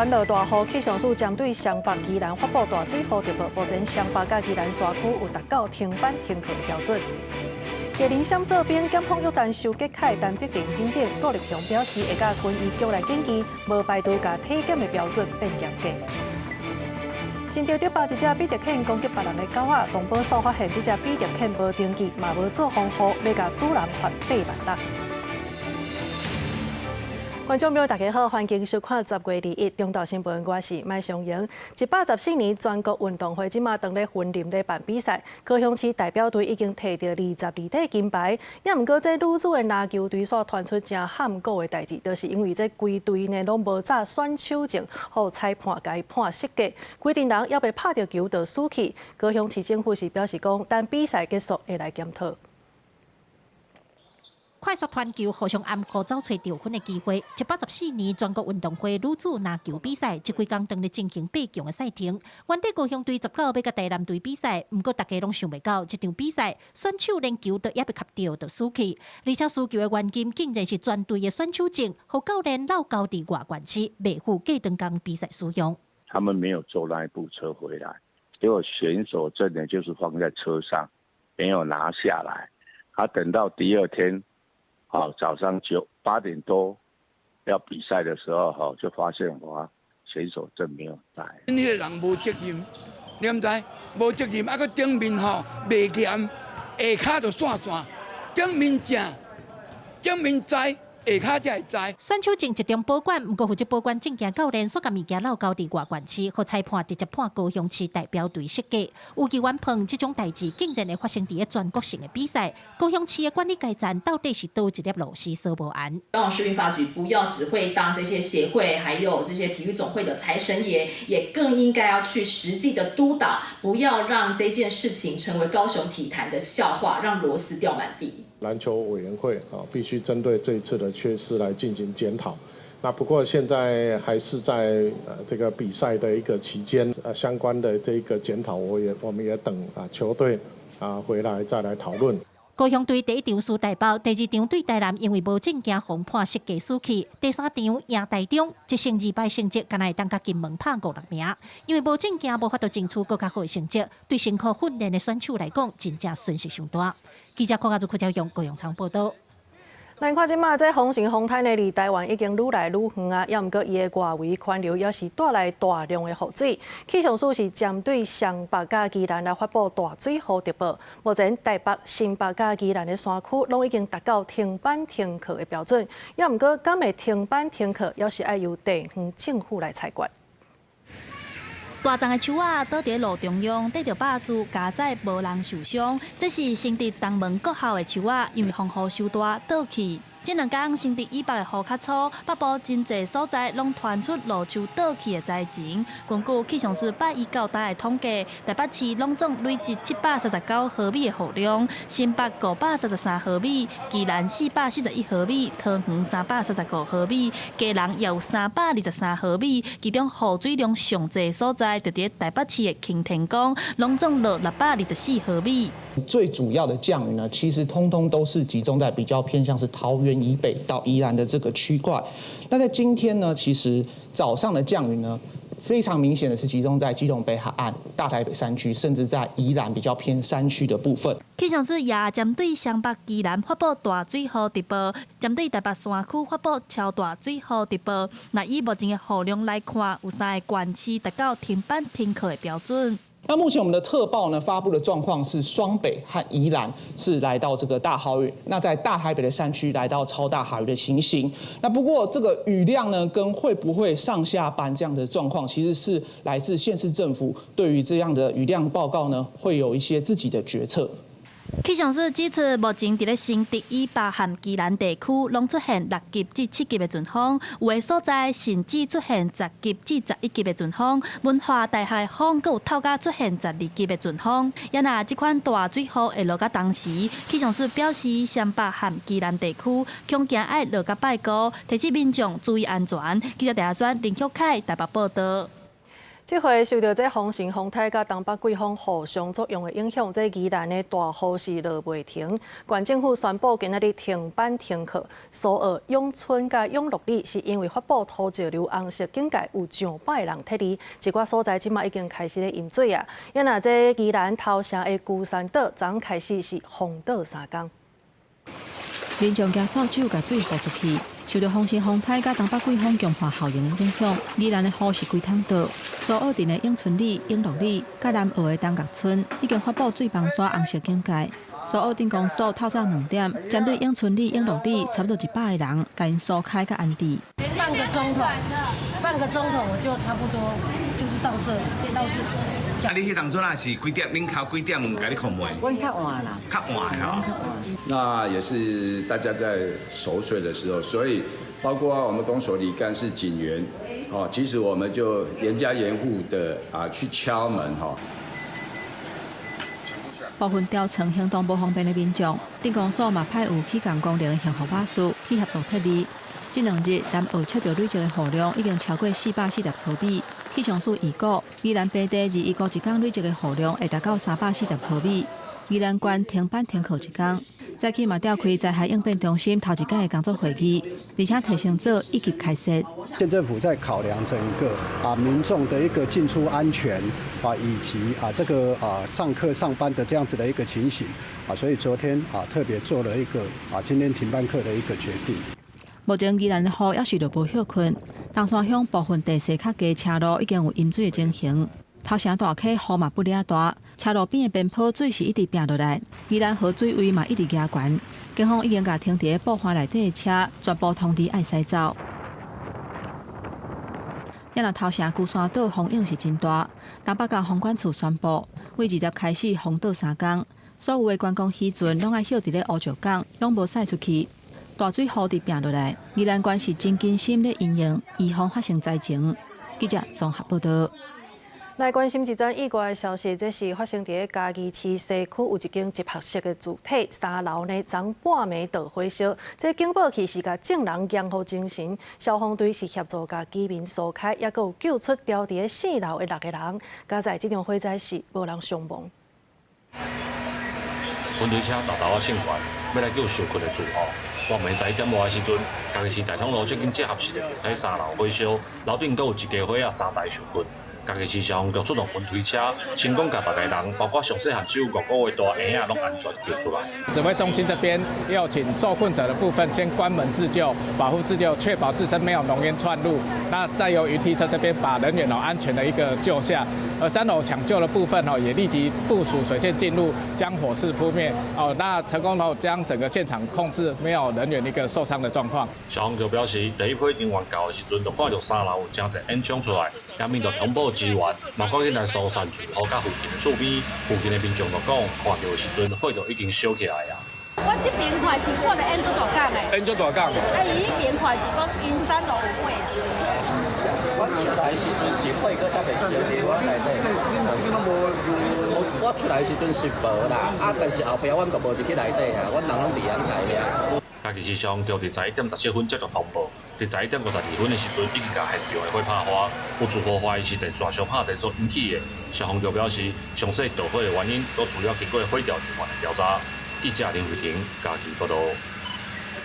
灣落大雨，氣象署針對雙北、宜蘭發布大水雨特報，目前雙北佮宜蘭山區有達到停班停課的標準。藝人閃做兵，檢方約談修杰楷、陳碧玲等等，顧立雄表示會佮軍醫局來建議，無排除共體檢的標準變嚴格。新竹竹北一隻比特犬攻擊別人的狗仔，動保所發現這隻比特犬無登記，嘛無做防護，欲共主人罰8萬六。觀眾朋友，大家好，歡迎收看10月21中晝新聞，我是麥尚瑩。114年全國運動會這馬當咧雲林咧辦比賽，高雄市代表隊已經提著22塊金牌。也毋過這女子的籃球隊煞傳出誠譀古的代誌，就是因為這規隊呢攏無紮選手證，予裁判共伊判失格，規陣人猶未拍著球就輸去。高雄市政府是表示講，等比賽結束會來檢討。快速傳球，互相掩護走揣著分的機會。114年全國運動會女子籃球比賽，這幾工當咧進行8強的賽程。原底高雄隊19欲佮台南隊比賽，毋過大家攏想袂到，這場比賽選手連球都猶未磕著就輸去，而且輸球的原因竟然是全隊的選手證，予教練漏交佇外縣市，袂赴隔當工比賽使用。他們沒有坐那一部車回來，結果選手證呢就是放在車上，沒有拿下來。他等到第二天，好，早上9、8點多要比賽的時候，哈，就發現我選手證沒有帶。那個人無責任，你毋知？無責任，啊，閣頂面吼袂嚴，下跤就散散，頂面正，頂面知。下跤才會知。選手證集中保管，毋過負責保管證件教練，煞共物件漏交佇外縣市，予裁判直接判高雄市代表隊失格。有議員問這種代誌竟然會發生佇咧全國性的比賽，高雄市的管理階層到底是佗一粒螺絲鎖無絚？高雄市運發局不要只會當這些協會，還有這些體育總會的財神爺，也更應該要去實際的督導，不要讓這件事情成為高雄體壇的笑話，讓螺絲掉滿地。籃球委員會啊，必須針對這一次的缺失來進行檢討。那不過現在還是在這個比賽的一個期間，相關的這個檢討，我們也等啊球隊啊回來再來討論。高雄隊第一場輸台北，第二場對台南，因為無證件予判失格輸去。第三場贏台中，一勝二敗成績，敢若會當共金門拍五六名。因為無證件，無法度爭取閣較好的成績，對辛苦訓練的選手來講，真正損失傷大。記者柯家祖、柯家勇、高永昌報道。咱看這馬這風神風颱呢，離台灣已經愈來愈遠啊，猶毋過伊的外圍環流猶是帶來大量的雨水。氣象署是針對雙北佮宜蘭來發布大水雨特報。目前台北、新北佮宜蘭的山區攏已經達到停班停課的標準。猶毋過，敢會停班停課，猶是愛由地方政府來裁決。大叢的樹仔倒佇路中央，綴著百事，加載無人受傷。這是新竹東門國校的樹仔，因為風雨傷大倒去。這兩工新竹以北的雨較粗，北部真濟所在攏傳出路樹倒去的災情。根據氣象署拜一到今的統計，台北市攏總累積739毫米的雨量，新北533毫米，宜蘭441毫米，桃園335毫米，基隆也有323毫米。其中雨水量上濟所在，就佇台北市的擎天崗，攏總落624毫米。最主要的降雨呢，其實通通都是集中在比較偏向是桃園以北到宜蘭的這個區塊。那在今天呢，其實早上的降雨呢，非常明顯的是集中在基隆北海岸、大台北山區，甚至在宜蘭比較偏山區的部分。氣象署也針對雙北、宜蘭發布大水雨特報，針對台北山區發布超大水雨特報。那以目前的雨量來看，有三個縣市達到停班停課的標準。那目前我們的特報呢發布的狀況是雙北和宜蘭是來到這個大豪雨，那在大台北的山區來到超大豪雨的情形。那不過這個雨量呢，跟會不會上下班這樣的狀況，其實是來自縣市政府對於這樣的雨量報告呢，會有一些自己的決策。氣象署指出，目前佇咧新竹以北和宜蘭地區，攏出現6級至7級的陣風，有的所在甚至出現10級至11級的陣風。文化大學風閣有透甲出現12級的陣風。也若這款大水雨會落到當時，氣象署表示，雙北和宜蘭地區恐驚愛落到拜五，提醒民眾注意安全。記者鄭亞選、林旭凱台北報道。這回受著這風神風颱佮東北季風互相作用的影響，這宜蘭的大雨是落袂停。縣政府宣布今仔日停班停課。蘇澳永春佮永樂里是因為發布土石流紅色警戒，有上百人撤離，一寡所在這馬已經開始咧淹水啊。啊若這宜蘭頭城的龜山島，昨開始是封島三工。民眾舉掃帚共水予出去，受著風神風颱佮東北季風強化效應的影響，宜蘭的雨是規桶倒。蘇澳鎮的永春里、永樂里、佮南澳的東角村已經發布水崩山紅色警戒。蘇澳鎮公所透早2點，針對永春里、永樂里差不多100個人，共𪜶疏開佮安置。半個鐘頭，半個鐘頭我就差不多就是到這裡，到這。啊，你彼當陣啊是幾點？恁頭幾點共你敲門？阮較晚啦。較晚吼。那也是大家在熟睡的時候，所以包括我們公所裡幹事警員，哦，其實我們就嚴家嚴戶的啊去敲門哈。部分調層行動無方便的民眾，鎮公所嘛派有起降功能的幸福巴士去協助撤離。這兩日南澳測著累積的雨量已經超過440毫米。氣象署預估，宜蘭平地21一工累積的雨量會達到340毫米。宜蘭縣停班停課一工，早起嘛召開災害應變中心頭一擺的工作會議，而且提升做一級開設。縣政府在考量整個民眾的一個進出安全啊，以及這個上課上班的這樣子的一個情形啊，所以昨天特別做了一個今天停班課的一個決定。目前宜蘭的雨猶是落無歇睏，東山鄉部分地勢較低車路已經有淹水的情形。頭城大溪雨嘛不離大，車路邊的邊坡水是一直拚落來，宜蘭河水位嘛一直加懸，警方已經共停佇布環內底的車全部通知愛駛走。啊若頭城龜山島風湧是真大，東北角航管處宣布，對20開始封島三工，所有的觀光漁船攏愛歇佇咧烏石港，攏無駛出去。大水雨直拚落來，宜蘭縣是真謹慎咧因應，預防發生災情。記者綜合報道。來關心一則意外的消息，這是發生佇咧嘉義市西區有一間集合式的住宅三樓呢，昨半暝著火燒，這警報器是共眾人驚予精神，消防隊是協助共居民疏開，猶閣有救出牢佇咧四樓的六個人。佳哉這場火災是無人傷亡。雲推車沓沓仔衝過來，欲來救受困的住戶。晚暝11點外的時陣，嘉義市大通路這間集合式的住宅三樓火燒，樓頂閣有一家伙仔三代受困。嘉義市消防局出動雲推車，成功共六個人，包括上細漢只有5個月大嬰仔，攏安全救出來。指揮中心這邊要請受困者的部分先關門自救，保護自救，確保自身沒有濃煙竄入。那再由雲梯車這邊把人員哦安全的一個救下。而三樓搶救的部分哦，也立即部署水線進入，將火勢撲滅。哦，那成功後將整個現場控制，沒有人員一個受傷的狀況。消防局表示，第一批人員到的時陣，就看著三樓有真濟煙衝出來，下面就通報支援，嘛趕緊來疏散住戶佮附近的厝邊。附近的民眾就講，看著的時陣火就已經燒起來啊。我這邊看是看著煙足大管的，煙足大管。啊，伊彼邊看是講𪜶三樓有火啊。我出來時陣是火閣猶未燒佇我內底。我出來時陣是無啦，啊，但是後壁阮就無入去內底啊，阮人攏佇陽台遐。嘉義市消防局佇11點17分接到通報，佇11點52分的時陣已經共現場的火拍花，有住戶懷疑是地逝燒拍地所引起的。消防局表示，詳細導火的原因閣需要經過火調人員的調查。記者林慧婷嘉義報道。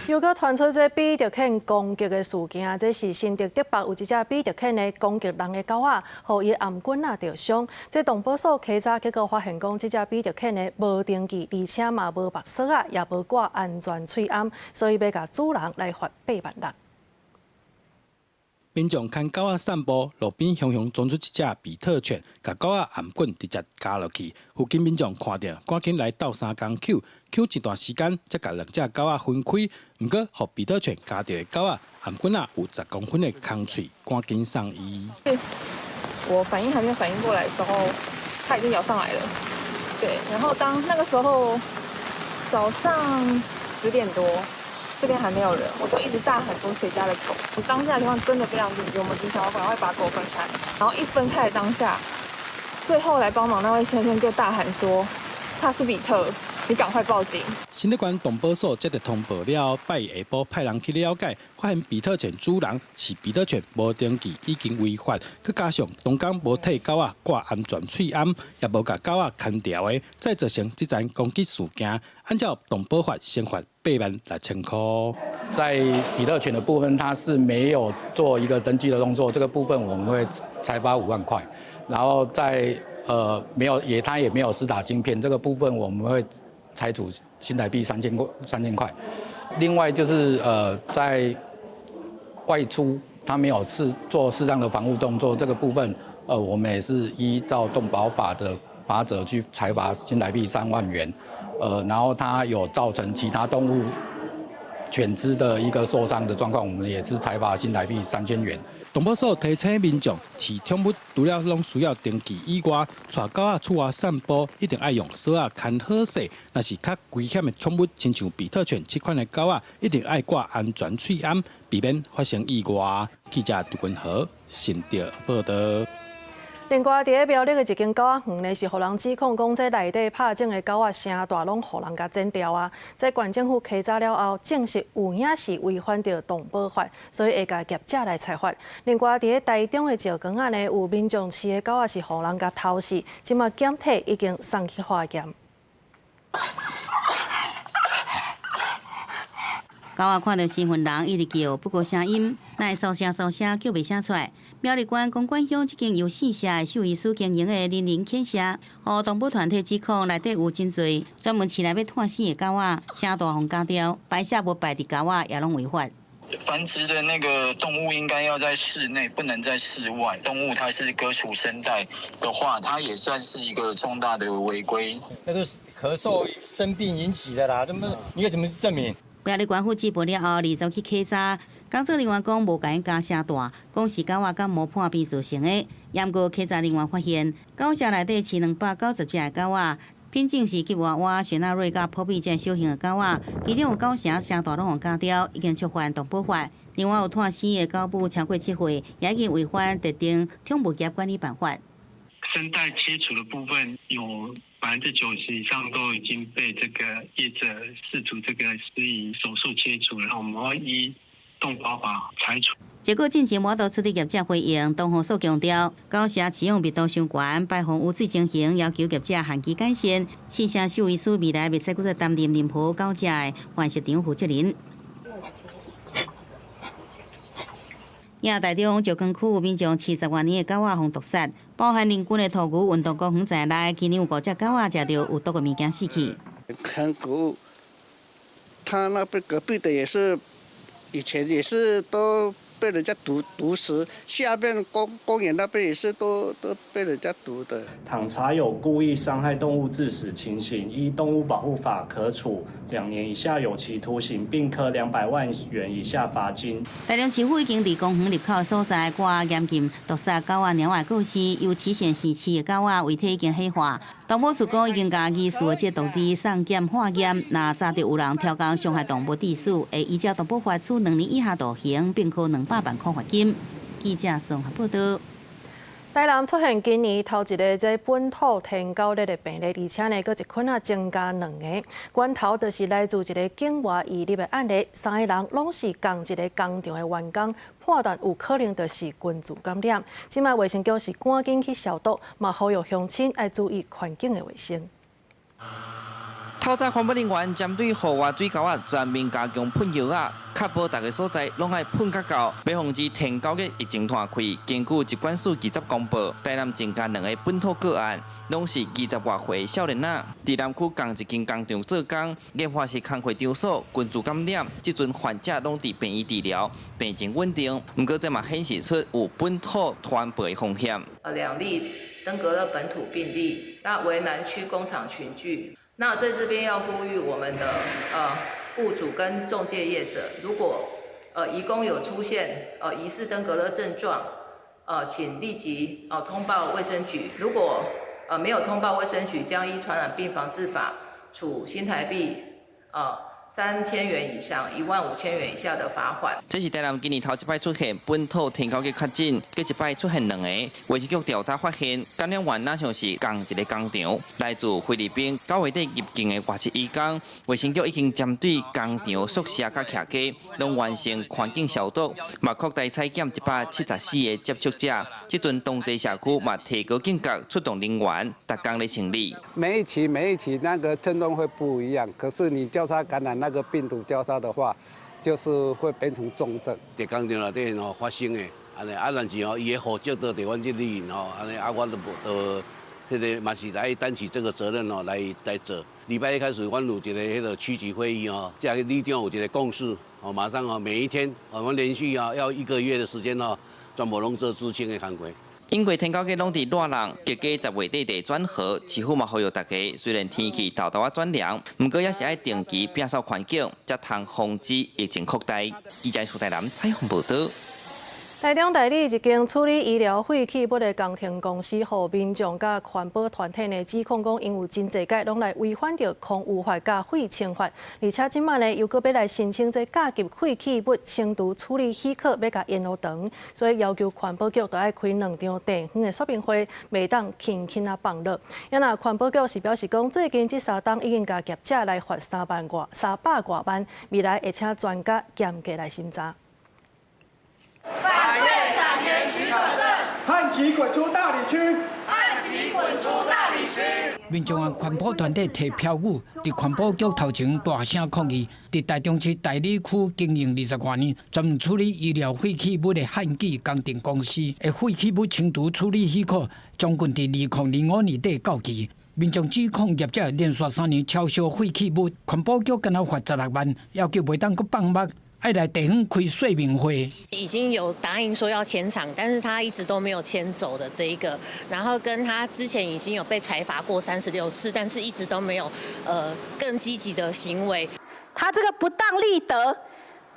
又閣傳出這比特犬攻擊的事件，這是新竹竹北有一隻比特犬呢攻擊人的狗仔，予伊頷頸仔著傷。這動保所稽查結果發現，講這隻比特犬呢無登記，而且嘛無縛鎖仔，也無掛安全喙頷，所以欲共主人來罰8萬6。民眾牽狗仔散步，路邊雄雄衝出一隻比特犬，共狗仔頷頸直接咬落去。附近民眾看著，趕緊來鬥相共救，救一段時間，才共兩隻狗仔分開。毋過，予比特犬咬著的狗仔頷頸仔有10公分的空喙，趕緊送醫。我反應還沒有反應過來的時候，它已經咬上來了。對，然後當那個時候早上10點多。這邊還沒有人，我就一直大喊說誰家的狗。我當下情況真的非常緊急，我們只想要趕快把狗分開。然後一分開的當下，最後來幫忙那位先生就大喊說他是比特。你趕快報警。新竹縣動保所接到通報了後，拜一下晡派人去了解，發現比特犬主人飼比特犬無登記已經違法，閣加上當工無替狗仔掛安全喙頷，也無共狗仔牽牢的，再造成這樁攻擊事件。按照動保法，懲罰86,000塊。在比特犬的部分，它是沒有做一個登記的動作，這個部分我們會裁罰5萬塊，然後在沒有也他也沒有施打晶片，這個部分我們會裁處新台幣3000塊。另外就是在外出他沒有做適當的防護動作，這個部分我們也是依照動保法的罰則去裁罰新台幣3萬元。然後他有造成其他動物犬隻的一個受傷的狀況，我們也是裁罰新台幣3000元。動保所提醒民眾，飼寵物除了攏需要登記以外，帶狗仔出外散步一定愛用索仔牽好勢。若是較危險的寵物，親像比特犬這款的狗仔，一定愛掛安全喙頷，避免發生意外。記者杜君豪新竹報道。另外，佇咧苗栗的一間狗仔園呢，是予人指控講，這內底拍種的狗仔聲帶攏予人共剪掉啊！這縣政府稽查了後，證實有影是違反著動保法，所以會共業者來裁罰。另外，佇咧台中的石岡仔呢，有民眾飼的狗仔是予人共偷食，這馬檢體已經送去化驗。狗仔看著生份人一直叫，不過聲音，哪會嗦聲嗦聲叫袂聲出來。苗栗縣公館鄉這間由姓謝的獸醫師經營的林林犬舍，予動保團體指控內底有真濟專門飼來欲拖死的狗仔，聲帶予剪掉，排泄物排佇狗仔也攏違法。繁殖的那個動物應該要在室內，不能在室外。動物它是割除聲帶的話，它也算是一個重大的違規。那都是咳嗽生病引起的啦，怎麼你要怎麼證明？苗栗縣府接報了後，20去稽查，工作人員講無共𪜶加聲帶，講是狗仔感冒破病造成的。毋過稽查人員發現，狗舍內底飼290隻的狗仔，品種是吉娃娃、雪納瑞佮波比這小型的狗仔，其中有九成聲帶攏予剪掉，已經觸犯動保法。另外有拖死的狗母超過7歲，也已經違反特定寵物業管理辦法。聲帶切除的部分有90%以上都已經被這個業者飼主這個施以手術切除，然後我們會依動保法裁處。結果進前無法度處理業者回應，動保所強調，狗舍飼養密度傷懸，排放污水情形，要求業者限期改善。四舍獸醫師未來袂使閣再擔任任何狗隻的繁殖場負責人。也台中石岡區有民眾飼10外年的狗仔予毒殺，包含鄰近的塗牛運動公園在內，今年有5隻狗仔食著有毒的物件死去。看狗，他那邊隔壁的也是，以前也是都被人家毒死，下面公園那邊也是都被人家毒的。倘查有故意傷害動物致死情形，依動物保護法可處2年以下有期徒刑，並科200萬元以下罰金。台中市府已經佇公園入口的所在掛嚴禁毒殺狗仔、貓仔告示，由市縣市飼的狗仔遺體已經火化。動保處講已經共疑似的這毒劑送檢化驗，若查著有人刁工傷害動物致死，會依照動保法處2年以下徒刑，並科200萬塊罰金。記者綜合報道。台南出現今年頭一个這本土天狗熱的病例，而且呢，閣一捆仔增加2个，源頭就是來自一个境外移入的案例，3个人攏是仝一个工廠的員工，判斷有可能就是群聚感染。這擺衛生局是趕緊去消毒，嘛呼籲鄉親愛注意環境的衛生。透早環保人員針對戶外水溝仔全面加強噴藥仔，確保逐个所在攏愛噴較夠，欲防止天狗熱疫情湠開。根據疾管署記者公布，台南增加2个本土個案，攏是20外歲少年仔，佇南區仝一間工廠做工，研發是工課場所群聚感染，這陣患者攏佇病院治療，病情穩定。毋過這嘛顯示出有本土傳播的風險。2例登革熱本土病例，那為南區工廠群聚。那在這邊要呼籲我們的雇主跟仲介業者，如果移工有出現疑似登革熱症狀，請立即通報衛生局。如果沒有通報衛生局，將依傳染病防治法處新台幣3000元以上1.5萬元以下的罰款。這是台南今年頭一擺出現本土天狗結確診，閣一擺出現兩個。衛生局調查發現，感染源若像是仝一个工廠，來自菲律賓9月底入境的外籍移工。衛生局已經針對工廠宿舍佮徛家，攏完成環境消毒，嘛擴大採檢174个接觸者。這陣當地社區嘛提高警覺，出動人員，逐工咧清理。每一期每一期那個症狀會不一樣，可是你交叉感染那個病毒交叉的話，就是會變成重症。佇工廠內底吼發生的，按呢啊，但是吼伊的戶籍都佇阮這裡吼，按呢啊，阮都無都，這个嘛是來擔起這個責任哦，來做。禮拜一開始，阮有一个彼个區級會議哦，這个里長有一个共識，哦，馬上哦，每一天我們連續啊要一個月的時間哦，全部攏做孳清的工作。因為天狗節攏佇熱人，結果10月底地轉和，市府嘛呼籲大家，雖然天氣沓沓仔轉涼，毋過也是愛定期摒掃環境，才通防止疫情擴大。記者蘇台南採訪報導。台中大里一間處理醫療廢棄物的工程公司，予民眾佮環保團體呢指控講，𪜶有真濟擺攏來違反著空污法佮廢清法，而且這擺呢又閣欲來申請這甲級廢棄物清除處理許可，欲共延予長，所以要求環保局著愛開兩場地方的說明會，袂當輕輕仔放落。啊若環保局是表示講，最近這三冬已經共業者來罰300外萬，未來會請專家嚴格來審查。反對展延許可證，漢吉滾出大里區，漢吉滾出大里區。民眾和環保團體提標語，佇環保局頭前大聲抗議。佇台中市大里區經營20外年，專門處理醫療廢棄物的漢記工程公司的廢棄物清除處理許可，將近佇2005年底到期。民眾指控業者連續3年超燒廢棄物，環保局敢若罰16萬，要求袂當閣放目。愛來地方開說明會，已經有答應說要遷廠，但是他一直都沒有遷走的這一個，然後跟他之前已經有被裁罰過36次，但是一直都沒有更積極的行為。他這個不當利得，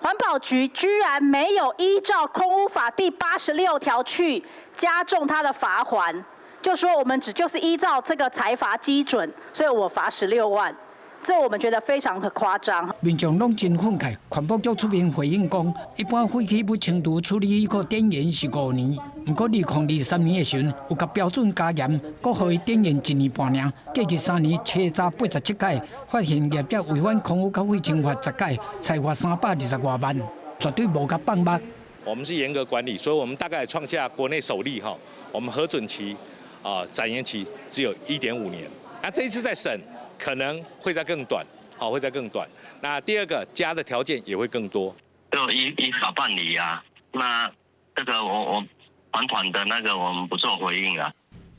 環保局居然沒有依照空污法第86條去加重他的罰鍰，就說我們只就是依照這個裁罰基準，所以我罰16萬。這我們覺得非常的誇張。民眾攏真憤慨，環保局出面回應講，一般廢棄物清除處理許可展延是5年，毋過2023年的時陣有共標準加嚴，閣予伊展延一年半爾。過去3年查查87擺，發現業者違反空污佮廢清法10擺，裁罰320外萬，絕對無共放目。我們是嚴格管理，所以我們大概創下國內首例哈。我們核准期啊展延期只有1.5年，那這一次再審，可能會再更短，好，會再更短。那第二個加的條件也會更多。就依法辦理啊。那這個我環團的那個我們不做回應啊。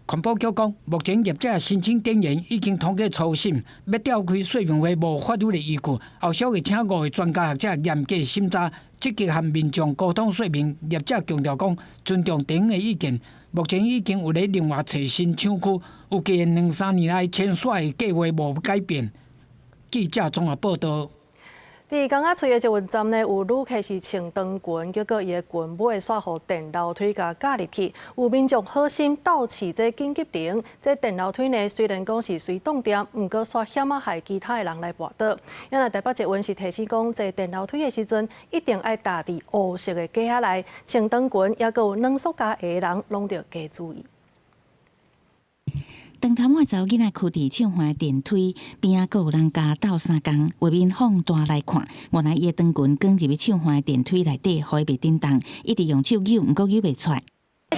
環保局講，目前業者申請展延已經通過初審，欲召開說明會無法律的依據，後續會請五个專家學者嚴格審查，積極和民眾溝通說明。業者強調講，尊重地方的意見。目前已經有咧另外揣新廠區，預計兩三年內遷徙的計劃無改變。記者綜合報導。佇江仔翠的捷運站呢，有旅客是穿長裙，結果伊的裙尾煞予電樓梯共夾入去。有民眾好心鬥試這緊急鈴，這電樓梯呢雖然講是隨動電，毋過煞險仔害其他的人來跋倒。因為台北捷運是提醒講，坐電樓梯的時陣，一定愛踏佇烏色的格仔內，穿長裙抑閣有軟塑膠鞋的人，攏著加注意。長頭毛查某囡仔踞佇手環電梯邊仔，閣有人共鬥相共，畫面放大來看，原來伊的長裙捲入去手環電梯內底，予伊袂振動，一直用手扭，毋過扭袂出來。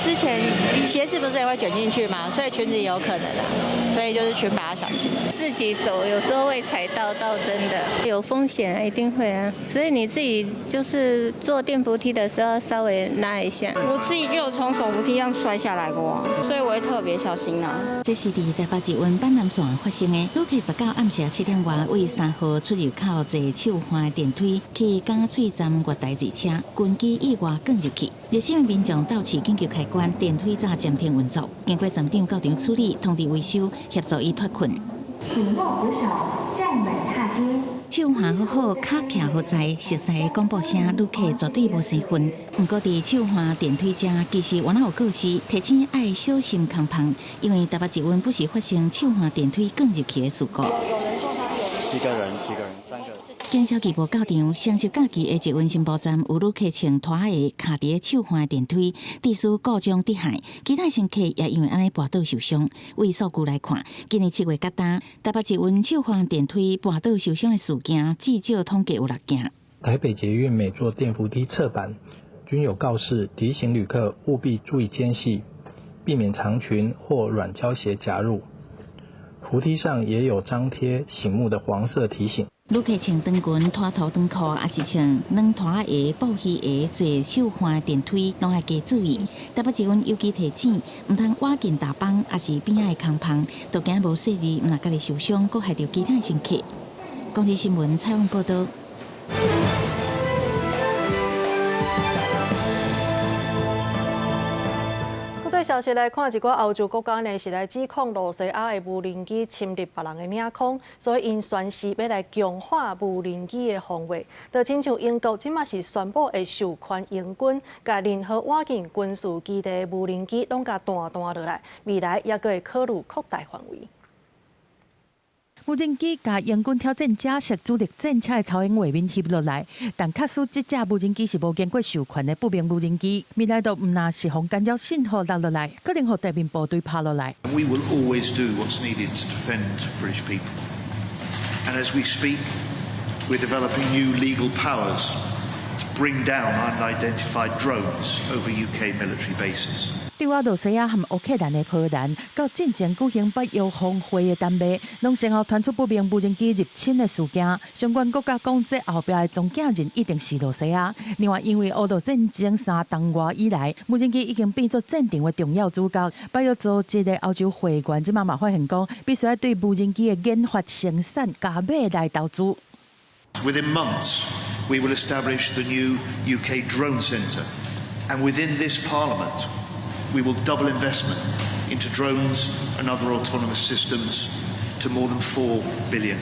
之前鞋子不是也會捲進去嗎？所以裙子也有可能啊，所以就是裙擺要小心。自己走有時候會踩到，到真的有風險，一定會啊。所以你自己就是坐電扶梯的時候稍微拉一下。我自己就有從手扶梯上摔下來過，所以我會特別小心啊。這是佇台北捷運板南線發生的，旅客19暗時7點外，位3號出入口坐手環電梯去江仔翠站月台熱車，裙機意外捲入去。熱心的民眾鬥試緊急開關，電梯才暫停運作。經過站長到場處理，通知維修協助伊脫困。請握扶手，站穩踏階。手環好好，跤徛好在，熟悉的廣播聲，旅客絕對無生份。毋過佇手環電梯遮，其實原來有告示，提醒愛小心空芳，因為台北捷運不時發生手環電梯捲入去的事故。有人受傷，有人。幾個人？幾個人？三個。警消機無到場，雙十假期的捷運新埔站有旅客穿拖鞋卡佇咧手環電梯，致使故障跌害，其他乘客也因為按呢跋倒受傷。為數據來看，今年7月到今，台北捷運手環電梯跋倒受傷的事件至少統計有6件。台北捷運每座電扶梯側板均有告示，提醒旅客務必注意間隙，避免長裙或軟膠鞋夾入。扶梯上也有張貼醒目的黃色提醒。旅客穿長裙、拖頭長褲，抑是穿軟拖鞋、布鞋鞋坐手環電梯，攏愛加注意。台北捷運尤其提醒，毋通倚近踏板，抑是邊仔的空縫，都驚無細膩，毋若家己受傷，閣害著其他乘客。公視新聞採訪報導。消息來看，一寡歐洲國家呢是來指控露西亞的無人機侵入別人的領空，所以𪜶宣示欲來強化無人機的防衛。就親像英國這馬是宣布會授權英軍，共任何倚近軍事基地的無人機攏共彈彈落來，未來猶閣會考慮擴大範圍。無人機共英軍挑戰者式主力戰車的投影畫面翕落來，但確實這隻無人機是無經過授權的不明無人機，未來都毋若是予干擾信號落落來，可能予地面部隊拍落來。 We will always do what's needed to defend British people. And as we speak, we're developing new legal powers to bring down unidentified drones over UK military bases. 對俄羅斯和烏克蘭的波蘭，到進前舉行北約峰會的丹麥，攏先後傳出不明無人機入侵的事件。相關國家講，這後壁的中間人一定是羅西亞。另外，因為烏俄戰爭3冬外以來，無人機已經變做戰場的重要主角。北約組織的歐洲會員這馬嘛發現講，必須愛對無人機的研發生產加碼來投資。 Within months, we will establish the new UK Drone Centre, and within this Parliament, we will double investment into drones and other autonomous systems to more than £4 billion.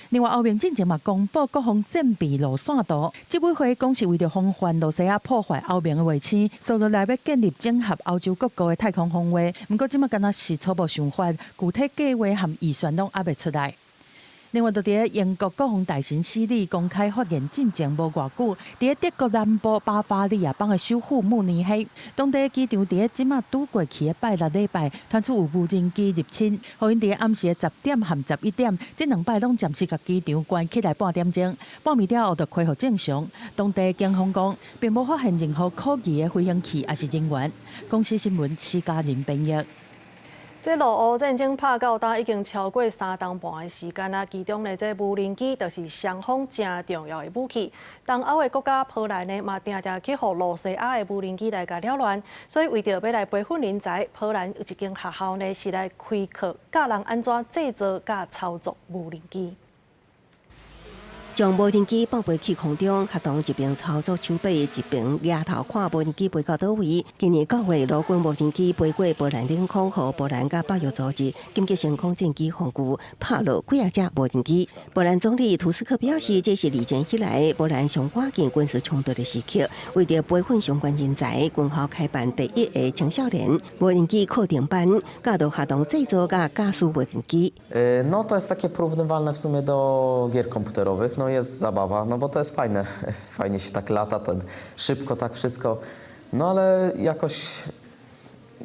另外，歐盟進前嘛公布國防戰備路線圖，執委會講是為著防範羅西亞破壞歐盟的衛星，所以來欲建立整合歐洲各國的太空防衛。毋過這馬敢若是初步想法，具體計劃和預算攏猶未出來。另外，就佇咧英國國防大臣史利公開發言進前無偌久，佇咧德國南部巴伐利亞邦的首府慕尼黑，當地機場佇咧這馬拄過去的拜六禮拜，傳出有無人機入侵，予𪜶佇咧暗時的10點和11點，這兩擺攏暫時共機場關起來半點鐘，半暝了後就恢復正常。當地警方講，並無發現任何可疑的飛行器抑是人員。公視新聞施嘉仁編譯。這俄烏戰爭拍到今已經超過3冬半的時間啊，其中呢，這無人機就是雙方誠重要的武器。東歐的國家波蘭呢，嘛定定去予羅西亞的無人機來共擾亂，所以為著欲來培訓人才，波蘭有一間學校呢是來開課教人按怎製造佮操作無人機。將無人機放飛去空中，學童一邊操作手把，一邊額頭看無人機飛到佗位。今年9月，俄軍無人機飛過波蘭領空，予波蘭佮北約組織緊急升空戰機防具拍落幾仔隻無人機。波蘭總理圖斯克表示，這是二戰以來波蘭上倚近軍事衝突的時刻。為著培訓相關人才，軍校開辦第一个青少年無人機課程班，教導學童製造佮駕駛無人機。 No to jest takie porównywalne w sumie do gier komputerowych. No jest zabawa, no bo to jest fajne. Fajnie się tak lata, ten, szybko tak wszystko. No ale jakoś,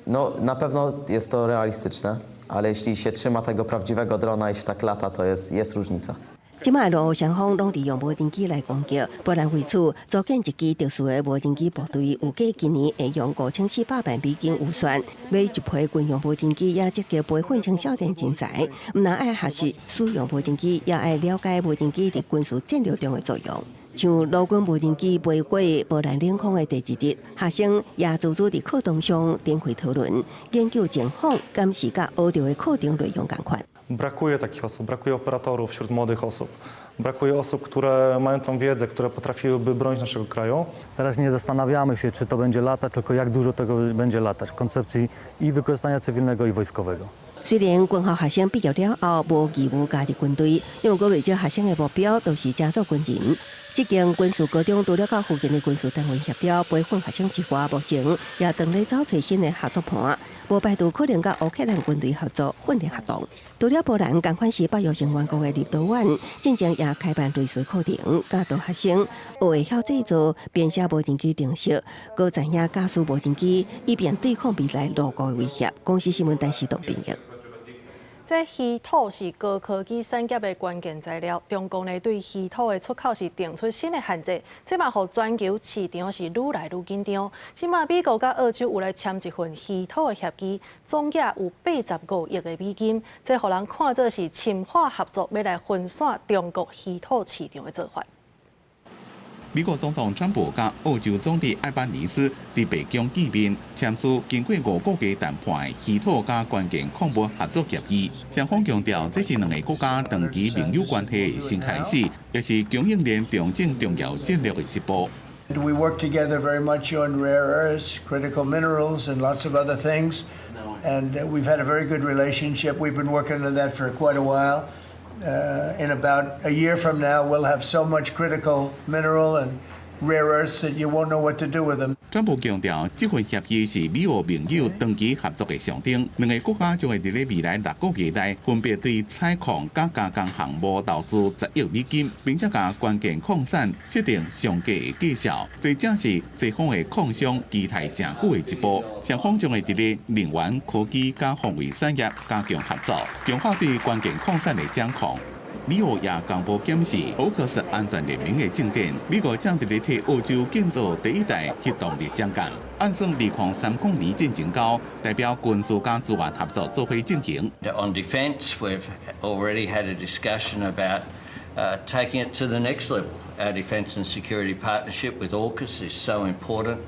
no na pewno jest to realistyczne, ale jeśli się trzyma tego prawdziwego drona i się tak lata, to jest różnica. 這擺俄烏雙方攏利用無人機來攻擊。波蘭為此組建一支特殊的無人機部隊，預計今年會用5400萬美金預算買一批軍用無人機，也積極培訓青少年人才。毋但愛學習使用無人機，也愛了解無人機佇軍事戰略中的作用。像俄軍無人機飛過波蘭領空的第二日，學生也自主佇課堂上展開討論，研究情況，敢是佮學著的課程內容仝款。 Brakuje takich osób, brakuje operatorów wśród młodych osób. Brakuje osób, które mają tą wiedzę, które potrafiłyby bronić naszego kraju. Teraz nie zastanawiamy się, czy to będzie latać, tylko jak dużo tego będzie latać w koncepcji i wykorzystania cywilnego, i wojskowego. 雖然軍校學生畢業了後無義務加入軍隊，毋過袂少學生的目標都是成做軍人。這間軍事高中除了佮附近的軍事單位協調培訓學生之外，目前也正咧找揣新的合作伴，無排除可能佮烏克蘭軍隊合作訓練活動。除了波蘭，仝款是北約成員國的立陶宛，進前也開辦類似課程，教導學生學會曉製造、編寫無人機程式，閣知影駕駛無人機，以便對抗未來陸路的威脅。公視新聞陳時東編譯。這稀土是高科技產業的關鍵材料。中共呢對稀土的出口是定出新的限制，這嘛予全球市場是愈來愈緊張。這馬美國佮澳洲有來簽一份稀土的協議，總額有85億的美金，這予人看做是深化合作，欲來分散中國稀土市場的做法。美國總統川普佮澳洲總理艾班尼斯佇白宮見面，簽署經過5個月談判的稀土佮關鍵礦物合作協議。雙方強調，這是兩个國家長期盟友關係的新開始，也是供應鏈重整重要戰略的一步。 We work together very much on rare earths, critical minerals, and lots of other things. And we've had a very good relationship. We've been working on that for quite a while. In about a year from now, we'll have so much critical mineral and rare earths that you won't know what to do with them. 川普強調，這份協議是美澳盟友長期合作的象徵。兩个國家將會佇咧未來6個月內，分別對採礦佮加工項目投資10億美金，並且共關鍵礦產設定上低的價數。這正是西方的礦商期待誠久的一步。雙方將會佇咧能源、科技佮防衛產業加強合作，強化對關鍵礦產的掌控。美澳也公布檢視 AUKUS 安全聯盟的進展。美國正佇咧替澳洲建造第一代核動力槳艦。按算2030年進前到，代表軍事佮資源合作做伙進行。 On defence, we've already had a discussion about taking it to the next level. Our defence and security partnership with AUKUS is so important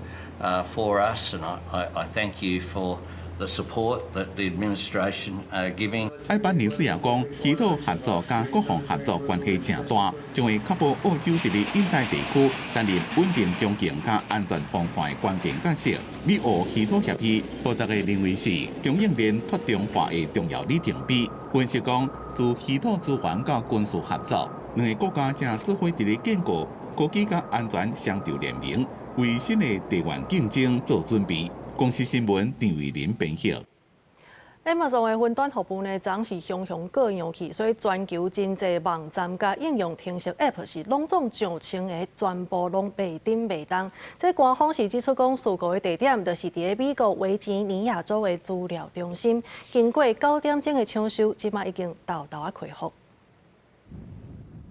for us, and I thank you for the support that the administration are giving. 艾班尼斯也講，稀土合作佮國防合作關係誠大，將會確保澳洲佇咧印太地區擔任穩定供應佮安全防線的關鍵角色。美澳稀土協議，予大家認為是供應鏈脫中化的重要里程碑。分析講，自稀土資源到軍事合作，兩个國家正做伙佇咧建構科技佮安全雙軸聯盟，為新的地緣競爭做準備。公視新聞張偉林編譯。 Amazon 的雲端服務呢，昨是雄雄過揚去，所以全球真濟網站佮應用程式 App 是攏總上千个，全部攏袂振袂動。這官方是指出講，事故的地點就是佇咧美國維吉尼亞州的資料中心。經過9點鐘的搶修，這馬已經沓沓仔恢復。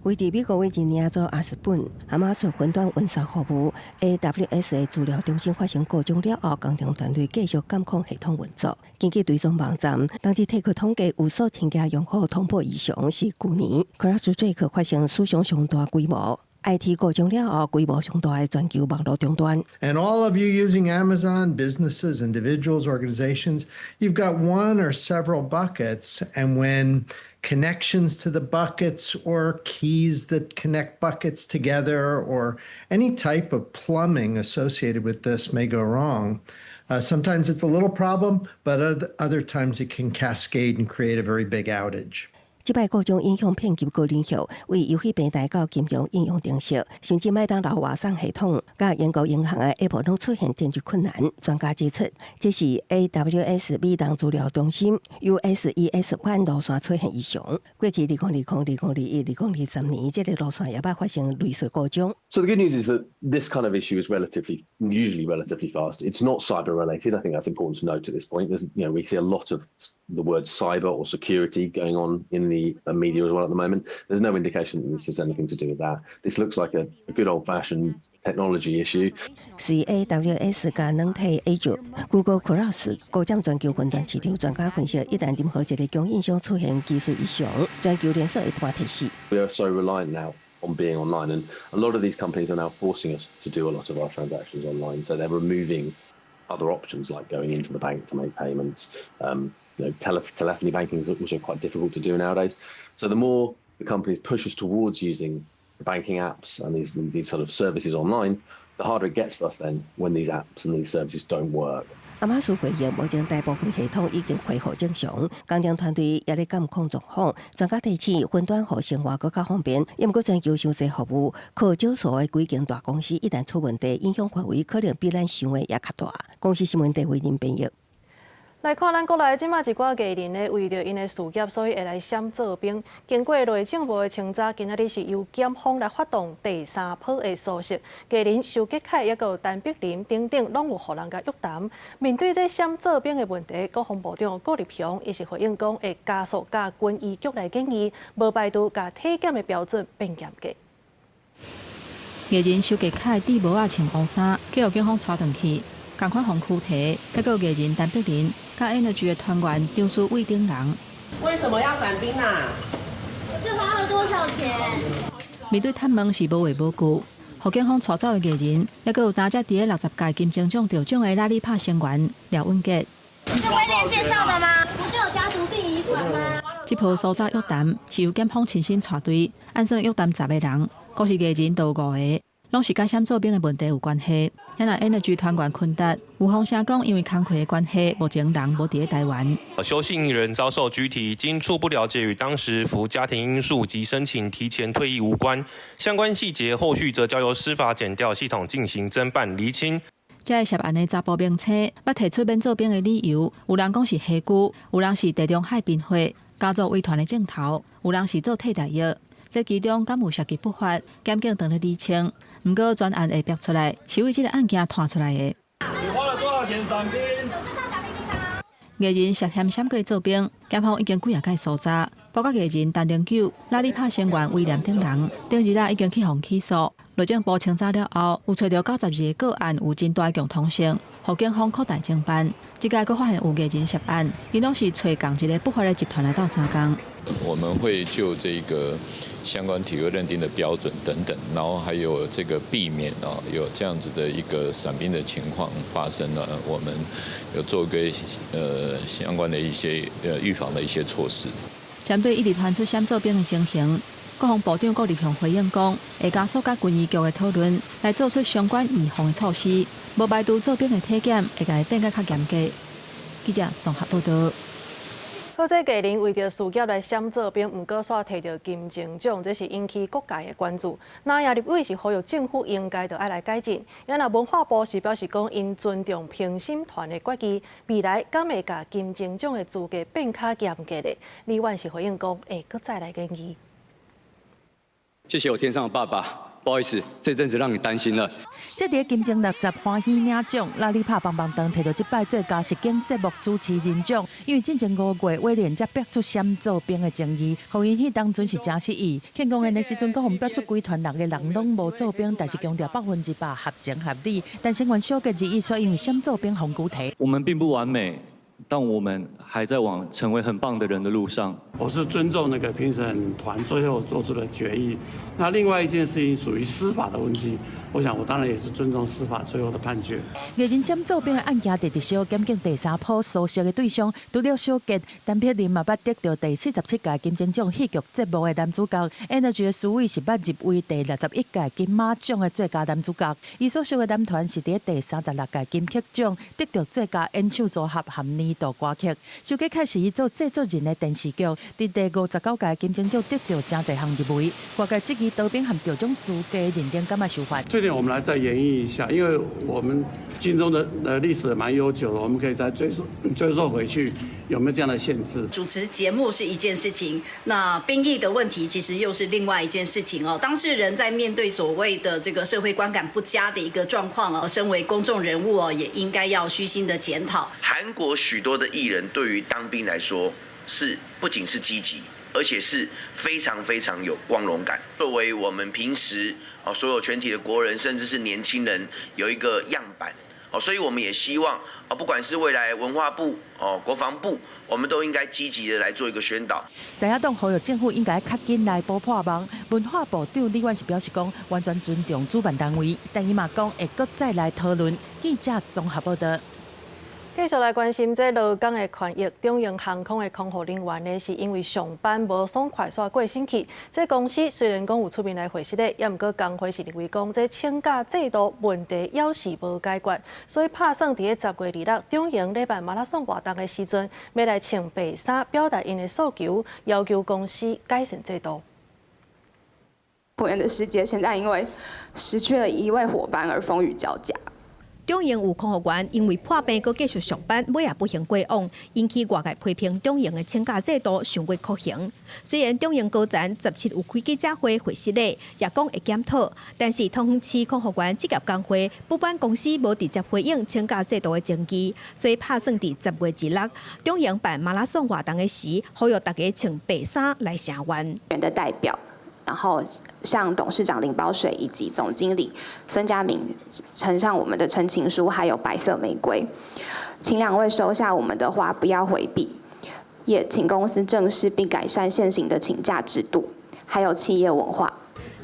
位佇美國維吉尼亞州阿斯本，亞馬遜雲端運算服務 AWS 的資料中心發生故障了後，工程團隊繼續監控系統運作。根據追蹤網站，當日提出統計有數千家用戶通報異常，是舊年 CrowdStrike 發生史上上大規模 IT 故障了後，規模上大的全球網路中斷。 And all of you using Amazon, businesses, individuals, organizations, you've got one or several buckets, and when connections to the buckets or keys that connect buckets together or any type of plumbing associated with this may go wrong. Sometimes it's a little problem, but other times it can cascade and create a very big outage. 這擺故障影響遍及各領域，為遊戲平台到金融應用程式，甚至麥當勞外送系統，佮英國銀行的 App 攏出現電池困難。專家指出，這是 AWS 美東資料中心 US-ES One 路線出現異常。過去2020、2021、2023年，這个路線也捌發生類似故障。 So the good news is that this kind of issue is usually relatively fast. It's not cyber related. I think that's important to note at this point. We see a lot of the word cyber or security going on in the media as well at the moment. There's no indication that this has anything to do with that. This looks like a good old-fashioned technology issue. 隨 AWS 佮軟體 Azure、Google Cloud 高佔全球雲端市場，專家分析，一旦任何一个供應商出現技術異常，全球連鎖會半停死。 We are so reliant now on being online, and a lot of these companies are now forcing us to do a lot of our transactions online. So they're removing other options like going into the bank to make payments. Telephony banking is also quite difficult to do nowadays. So the more the companies push us towards using the banking apps and these sort of services online, the harder it gets for us then when these apps and these services don't work. 亞馬遜回應，目前大部分系統已經恢復正常，工程團隊也咧監控狀況。專家提醒，雲端予生活閣較方便，毋過全球傷濟服務，靠少數的幾間大公司一旦出問題，影響範圍可能比咱想的也較大。公視新聞鄭慧玲編譯。來看咱國內這馬一寡藝人咧，為著𪜶的事業，所以會來閃做兵。經過內政部的清查，今仔日是由檢方來發動第三波的搜索。藝人修杰楷、抑閣有陳柏霖等等，攏有予人共約談。面對這閃做兵的問題，國防部長郭立雄伊是回應講，會加速佮軍醫局來建議，無排除共體檢的標準變嚴格。藝人修杰楷戴帽仔穿烏衫，去予警方帶轉去，仝款予拘提，抑閣有藝人陳柏霖。佮 Energy 的團員張書偉等人。為什麼要傘兵啊？這花了多少錢？面對探問是無話無句，予警方帶走的藝人，抑閣有擔遮佇咧60屆金鐘獎得獎的拉力跑成員廖允傑。是威廉介紹的嗎？不是有家族性遺傳嗎？這波搜查約談是由檢方親身帶隊，按算約談10個人，閣是藝人就有5個，攏是佮閃做兵的問題有關係。遐若 Energy 團員昆達有風聲講，因為工課的關係，目前人無佇咧台灣。修姓人遭受拘提，經初步了解與當時符家庭因素及申請提前退役無關，相關細節後續則交由司法檢調系統進行偵辦釐清。這个涉案的查埔明星，捌提出免做兵的理由，有人講是痚呴，有人是地中海貧血，家族遺傳的症頭，有人是做替代役。這其中敢有涉及不法，檢警正咧釐清。毋過專案會逼出來，是為這个案件拖出來的。你花了多少錢傘兵？藝人涉嫌閃過做兵，檢方已經幾仔擺搜查，包括藝人陳零九、拉力跑成員威廉等人，頂日仔已經去予起訴。內政部清查了後，有揣著92个個案有真大共通性，予警方擴大偵辦。這擺閣發現有藝人涉案，𪜶攏是揣仝一个不法的集團來鬥相共。我們會就這個相關體位認定的標準等等，然後還有這個避免啊有這樣子的一個傘兵的情況發生呢，我們有做個相關的一些預防的一些措施。針對一直傳出閃做兵的情形，國防部長郭立雄回應講，會加速佮軍醫局的討論，來做出相關預防的措施，無排除做兵的體檢會共伊變甲較嚴格。記者綜合報道。好，這藝人為著事業來閃做兵，毋過煞提著金鐘獎，這是引起各界的關注。那也立委是呼籲政府應該著愛來改進。啊若文化部是表示講，𪜶尊重評審團的決議，未來敢會共金鐘獎的資格變較嚴格咧？李婉是回應講，會閣再來研議。謝謝我天上的爸爸。不好意思，這陣子讓你擔心了。這佇金鐘60歡喜領獎，拉力拍棒棒糖提著這擺最佳實境節目主持人獎，因為進前5月威廉才逼出閃做兵的爭議，予𪜶彼當陣是誠失意。慶功宴的時陣，閣予逼出規團6個人攏無做兵，但是強調100%合情合理。但成員小傑日伊說，因為閃做兵予拘提。我們並不完美，但我們還在往成為很棒的人的路上。我是尊重那個評審團最後做出的決議。那另外一件事情屬於司法的問題，我想我當然也是尊重司法最後的判決。藝人閃做兵的案件，佇直小檢警第三波搜索的對象，除了小傑、陳柏霖嘛，捌得著第47屆金鐘獎戲劇節目的男主角，Energy 的書偉是捌入圍第61屆金馬獎的最佳男主角。伊所屬的男團是佇第36屆金曲獎得著最佳演唱組合和年度歌曲。小傑開始伊做製作人的電視劇，佇第59屆金鐘獎得著誠濟項入圍。外界質疑當兵和得獎資格認定敢會受罰。這點我們來再研議一下，因為我們金鐘的歷史蠻悠久的，我們可以再追溯回去有沒有這樣的限制。主持節目是一件事情，那兵役的問題其實又是另外一件事情哦。當事人在面對所謂的這個社會觀感不佳的一個狀況哦，身為公眾人物哦，也應該要虛心的檢討。韓國許多的藝人對於當兵來說，是不僅是積極，而且是非常非常有光榮感。作為我們平時哦，所有全體的國人，甚至是年輕人，有一個樣板哦，所以我們也希望啊，不管是未來文化部哦、國防部，我們都應該積極的來做一個宣導。在野黨呼籲政府應該較緊來補破網。文化部長李婉是表示講，完全尊重主辦單位，但伊嘛講會閣再來討論。記者綜合報道。繼續來關心這勞工的權益。長榮航空的空服人員呢，是因為上班無爽快，煞過身去。這公司雖然講有出面來回釋的，也毋過工會是認為講這請假制度問題猶是無解決，所以拍算佇咧10月26長榮咧辦馬拉松活動的時陣，欲來穿白衫表達𪜶的訴求，要求公司改善制度。不然的世界現在因為失去了一位夥伴而風雨交加。長榮有空服員因為破病，閣繼續上班，尾仔不幸過往，引起外界批評長榮的請假制度傷過酷刑。雖然長榮高層17有開記者會回釋咧，也講會檢討，但是桃園市空服員職業工會不滿公司無直接回應請假制度的爭議，所以拍算佇10月26長榮辦馬拉松活動的時，呼籲大家穿白衫來聲援。的代表。然後向董事長林寶水以及總經理孫家明呈上我們的陳情書，還有白色玫瑰，請兩位收下我們的花，不要迴避，也請公司正視並改善現行的請假制度，還有企業文化。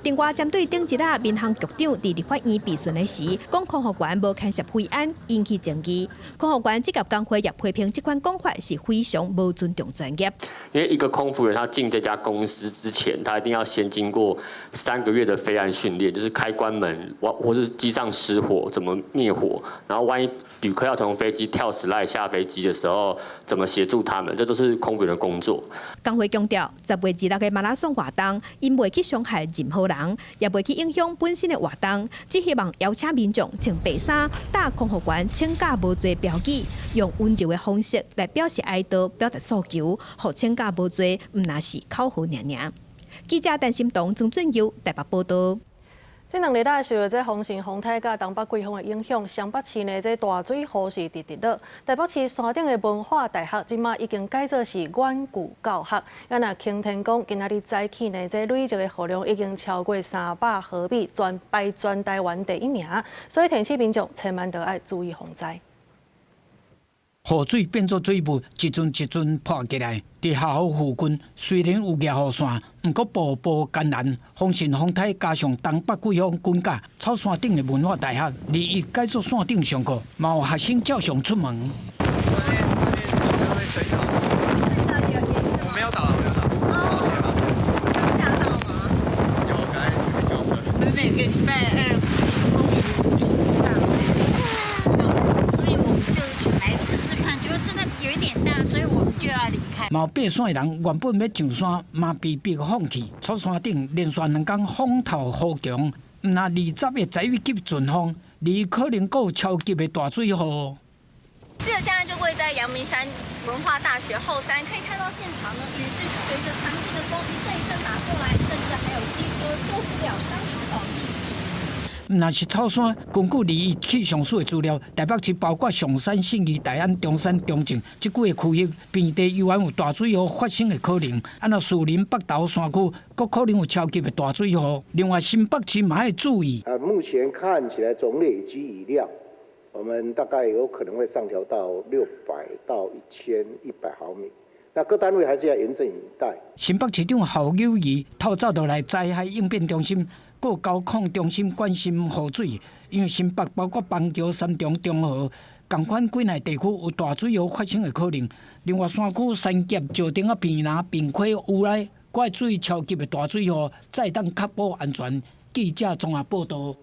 另外，針對頂一日民航局長佇立法院備詢的時，講空服員無牽涉飛安，引起爭議。空服員職業工會也批評這款講法是非常無尊重專業。因為一個空服員他進這家公司之前，他一定要先經過3個月的飛安訓練，就是開關門，或是機上失火怎麼滅火，然後萬一旅客要從飛機跳 slide 下飛機的時候，怎麼協助他們，這都是空服員的工作。工會強調，10月26的馬拉松活動，𪜶袂去傷害任何人，也袂去影響本身的活動，只希望邀請民眾穿白衫，打空服員請假無罪標語，用溫柔的方式來表示哀悼、表達訴求，予請假無罪，毋但是口號爾爾。記者陳心彤、曾俊佑台北報道。這兩日來受著這風神風泰佮東北季風的影響，雙北市呢這大水雨是直直落。台北市山頂的文化大學這馬已經改做是遠距教學。啊若擎天崗今仔日早起呢，這累積的雨量已經超過300毫米，全排全台灣第一名。所以提醒民眾千萬著愛注意防災。雨水變做水霧，一陣一陣潑過來。佇學校附近雖然有舉雨傘，毋過步步艱難。風神風泰加上東北季風滾甲，草山頂的文化大學21改做線頂上課，嘛有學生照常出門。我沒有打，沒有打。嚇到嗎？有，趕快去救生。每個禮拜二風雨無阻上，所以我們就來試試看，覺得真的有一點大，所以我們就要離開。嘛有爬山的人原本欲上山，嘛被逼放棄。草山頂連續兩工風透雨強，毋但20的10級陣風，而可能閣有超級的大水雨。記者現在就位在陽明山文化大學後山，可以看到現場呢，雨是隨着強勁的風一陣一陣打過來，甚至還有機車受不了，當場倒地。毋但是草山，根據21氣象署的資料，台北市包括松山、信義、大安、中山、中正這幾个區域，平地猶原有大水雨發生的可能。啊，若士林北投山區，閣可能有超級的大水雨。另外，新北市嘛愛注意。啊，目前看起來總累積雨量，我們大概有可能會上調到600到1100毫米。那各單位還是要嚴陣以待。新北市長侯友宜透早就來災害應變中心、閣交控中心關心雨水，因為新北包括板橋、三重、中和，仝款幾內地區有大水雨發生的可能。另外，山區三峽、石碇仔、坪林、平溪、烏來，閣愛注意超級的大水雨，才會當確保安全。記者綜合報道。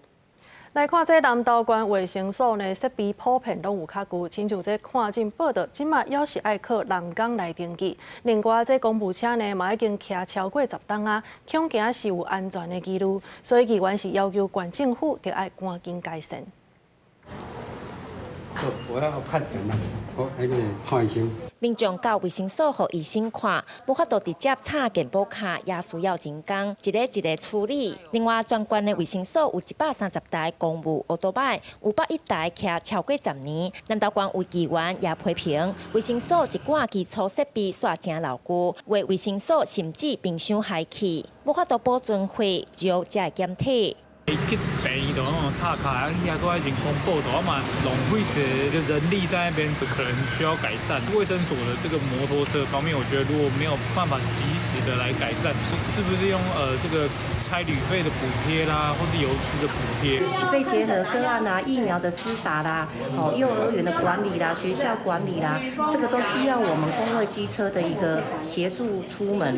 來看這南投縣衛生所呢，設備普遍攏有較舊，親像這看診報到，這馬猶是愛靠人工來登記。另外，這公務車呢嘛已經騎超過10冬啊，恐驚是有安全的疑慮，所以議員是要求縣政府著愛趕緊改善。我要看診啦，我彼個看醫生。民眾到衛生所予醫生看，無法度直接插健保卡，也需要人工一個一個處理。另外，全縣的衛生所有130台公務歐多擺，有101台騎超過10年。南投縣有議員也批評衛生所一寡基礎設備煞誠老舊，有的衛生所甚至冰箱壞去，無法度保存血藥才會檢體。伊去病院就那種插卡，啊，遐閣愛人工報到，嘛浪費一個人力在那邊，可能需要改善。衛生所的這個摩托車方面，我覺得如果沒有辦法及時的來改善，是不是用這個差旅費的補貼啦，或是油資的補貼？肺結核個案啊，疫苗的施打啦，哦，幼兒園的管理啦，學校管理啦，這個都需要我們公衛機車的一個協助出門。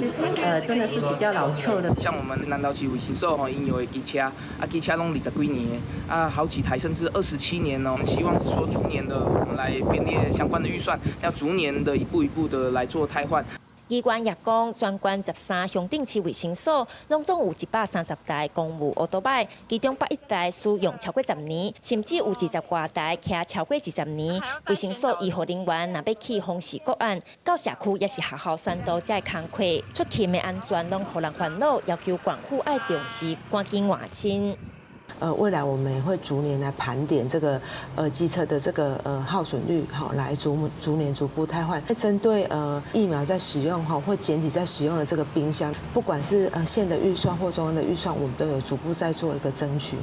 真的是比較老舊的。像我們南投市衛生所吼，𪜶有的機車，啊，機車攏20幾年的，啊，好幾台甚至27年哦。希望是說逐年的我們來編列相關的預算，要逐年的一步一步的來做汰換。機關也講，全縣13鄉鎮市衛生所，攏總有130台公務歐多擺，其中101台使用超過10年，甚至有20外台騎超過20年。衛生所醫護人員若欲去訪視個案，到社區抑是學校宣導遮的工課，出勤的安全攏予人煩惱，要求縣府愛重視，趕緊換新。未來我們也會逐年來盤點這個機車的這個耗損率，好來逐年逐步汰換。針對疫苗在使用哈或檢體在使用的這個冰箱，不管是縣的預算或中央的預算，我們都有逐步在做一個爭取。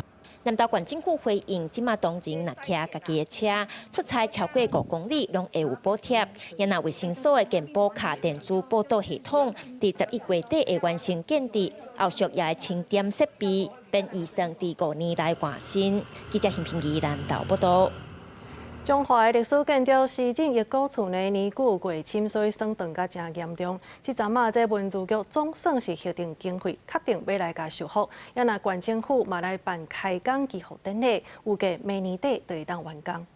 南投縣政府回應，這馬當前若騎家己的車出差超過5公里，攏會有補貼。也若衛生所的健保卡電子報到系統，佇11月底會完成建置，後續也會清點設備，編預算佇5年內換新。記者陳平儀南投報道。彰化的歷史建築施進益古厝呢，年久過深，所以損斷甲誠嚴重。這陣仔，這文資局總算是核定經費，確定欲來共修復。也若縣政府嘛來辦開工祈福典禮，預計明年底就會當完工。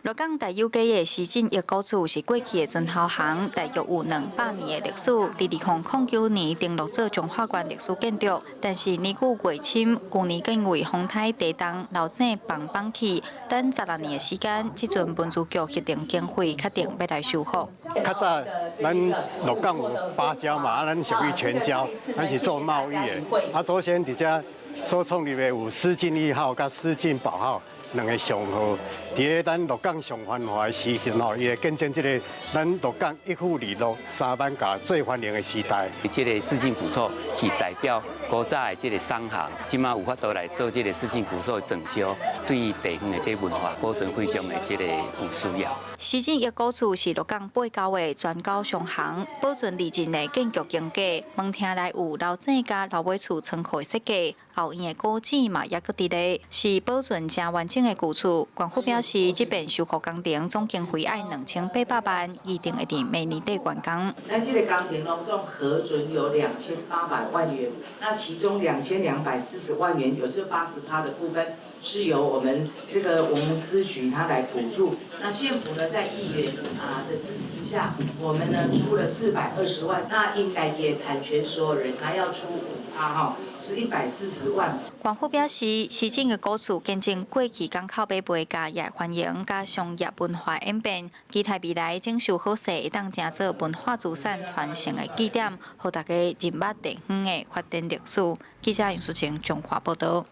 鹿港大有街的施進益古厝是過去的船頭行，大約有200年的歷史。佇2009年登錄做彰化縣歷史建築，但是年久過深，舊年更因為風颱地動、樓頂崩崩去，等16年的時間，這陣文資局核定經費，確定欲來修復。較早咱鹿港有芭蕉嘛，啊，咱屬於全蕉，咱是做貿易的。啊，祖先佇遮所創立的有施進一號佮施進寶號兩个商號，佇咧咱鹿港上繁華的時陣吼，伊會見證這个咱鹿港一府二鹿三艋舺最繁榮的時代。這个施進古厝是代表古早的這个商行，這馬有法度來做這个施進古厝的裝修，對地方的這个文化保存非常的這个有需要。施進益古厝是鹿港八九的全交商行，保存二進的建築經過，門廳內有老井佮老尾厝倉庫的設計，後院的古井嘛猶閣佇咧，是保存誠完整的舊厝。縣府表示，這遍修復工程總經費愛2800萬，預定會佇明年底完工。那這個工程攏總核准有2800萬元，那其中2240萬元有這80%的部分是由我們這個文資局它來補助。那縣府呢，在議員啊的支持之下，我們呢出了420萬。那應該給產權所有人，他要出5%哈，是140萬。縣府表示，施進的古厝見證過去港口買賣佮業繁榮佮商業文化演變，期待未來整修好勢，會當成做文化資產傳承的據點，予大家認捌地方的發展歷史。記者楊淑晴彰化報道。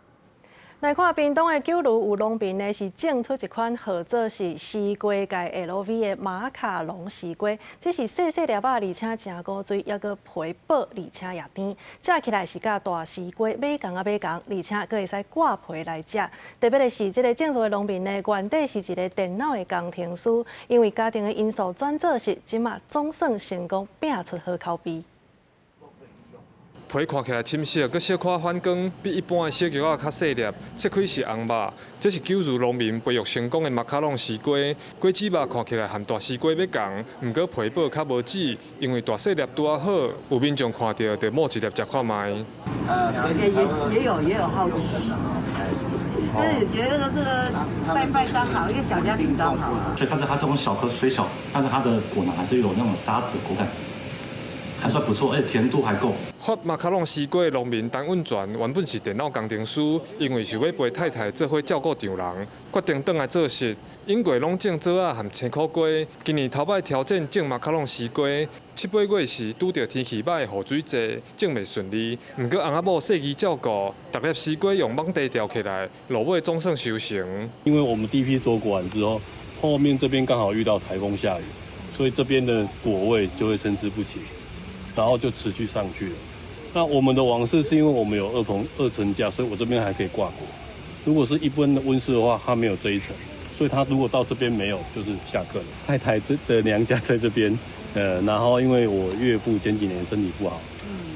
來看屏東的九如有農民呢，是種出一款號做是西瓜界 LV 的馬卡龍西瓜，這是細細粒仔，而且誠古錐，猶閣皮薄，而且也甜，食起來是佮大西瓜尾仝仔尾仝，而且閣會使割皮來食。特別的是，這个種植的農民呢，原底是一个電腦的工程師，因為家庭的因素轉做是，這馬總算成功拼出好口碑。皮看起來深色，閣小可反光，比一般的小橘仔較細粒，切開是紅肉。這是九如農民培育成功的馬卡龍西瓜，果子肉看起來和大西瓜欲仝，毋過皮薄較無籽，因為大細粒拄仔好，有民眾看著就摸一粒食看覓。也有好奇，但是覺得這個拜拜剛好，一個小家庭剛好。所以，但是它這種小顆雖小，但是它的果囊還是有那種沙子口感。還算不錯，而且甜度還夠。發馬卡龍西瓜的農民陳允全原本是電腦工程師，因為想欲陪太太做伙照顧丈人，決定轉來做穡。永過攏種棗仔和青苦瓜，今年頭擺挑戰種馬卡龍西瓜，七八月時拄著天氣䆀、雨水濟，種袂順利。毋過翁仔某細緻照顧，逐粒西瓜用網袋吊起來，落尾總算收成。因為我們第一批做完之後，後面這邊剛好遇到颱風下雨，所以這邊的果味就會參差不齊。然後就持續上去了，那我們的網室是因為我們有二棚二層架，所以我這邊還可以掛果。如果是一般的溫室的話，它沒有這一層，所以它如果到這邊沒有，就是下課了。太太這的娘家在這邊，然後因為我岳父前幾年身體不好，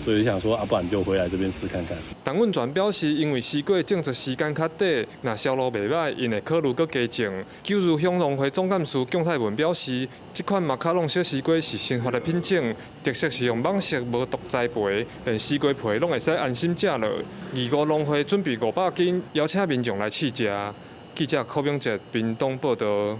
所以想說啊，不然就回來這邊試看看。陳溫泉表示，因為西瓜種植時間較短，若銷路袂䆀，𪜶會考慮閣加種。九如鄉農會總幹事蔣泰文表示，這款馬卡龍小西瓜是新發的品種，特色是用網色無毒栽培，連西瓜皮攏會使安心食落。二五農會準備500斤，邀請民眾來試食。記者柯炳哲屏東報道。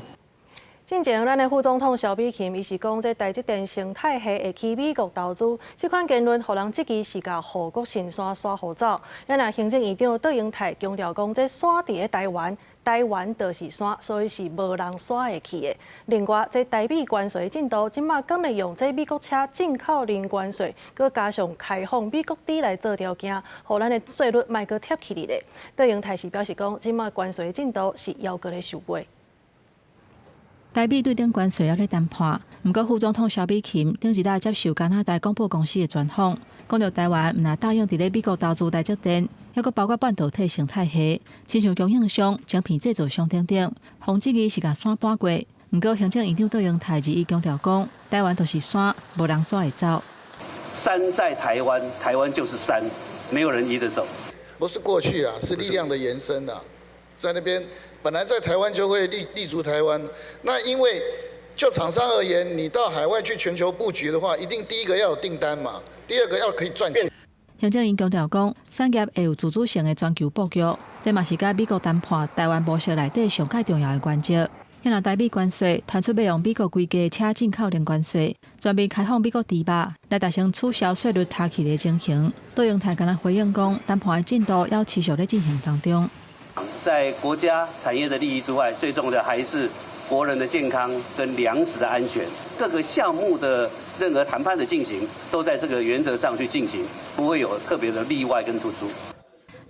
進前，咱的副總統蕭美琴伊是講，這台積電生態系會去美國投資，這款言論予人質疑是共護國神山煞予走。咱若行政院長卓榮泰強調講，這山佇咧台灣，台灣就是山，所以是無人煞會去的。另外，這台美關稅進度，這馬敢會用這美國車進口零關稅，閣加上開放美國豬來做條件，予咱的稅率莫閣貼起來咧。卓榮泰是表示講，這馬關稅進度是猶閣咧收尾。台美對等關稅猶咧談判，毋過副總統蕭美琴頂一日接受加拿大廣播公司的專訪，講著台灣毋但答應佇咧美國投資台積電，猶閣包括半導體生態系，親像供應商、晶片製造商等等，予質疑是共山搬過。毋過行政院長卓榮泰日強調講，台灣就是山，無人煞會走。山在台灣，台灣就是山，沒有人移得走。不是過去啊，是力量的延伸啊，在那邊。本來在台灣就會立足台灣，那因為就廠商而言，你到海外去全球布局的話，一定第一個要有訂單嘛，第二個要可以賺錢。行政院強調講，產業會有自主性的全球布局，這嘛是佮美國談判台灣模式內底上蓋重要的原則。若台美關稅傳出欲用美國規家車進口零關稅，全面開放美國豬肉，來達成取消稅率差距的情形。卓榮泰敢若回應講，談判的進度猶持續咧進行當中。在國家產業的利益之外，最重要的還是國人的健康跟糧食的安全。各個項目的任何談判的進行，都在這個原則上去進行，不會有特別的例外跟突出。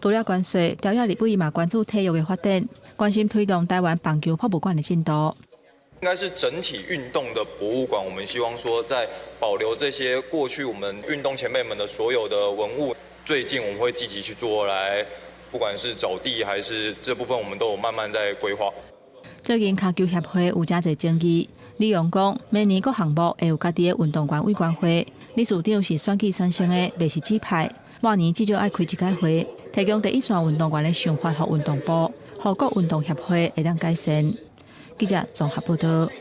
除了關稅，朝野立委嘛關注體育的發展，關心推動台灣棒球博物館的進度。應該是整體運動的博物館，我們希望說在保留這些過去我們運動前輩們的所有的文物。最近我們會積極去做來。不管是找地還是這部分，我們都有慢慢在規劃。最近跤球協會有誠濟爭議，李勇講，每年各項目會有家己的運動員委員會，理事長是選舉產生的，袂是指派。每年至少愛開一擺會，提供第一線運動員的想法予運動部，予各運動協會會當改善。記者綜合報道。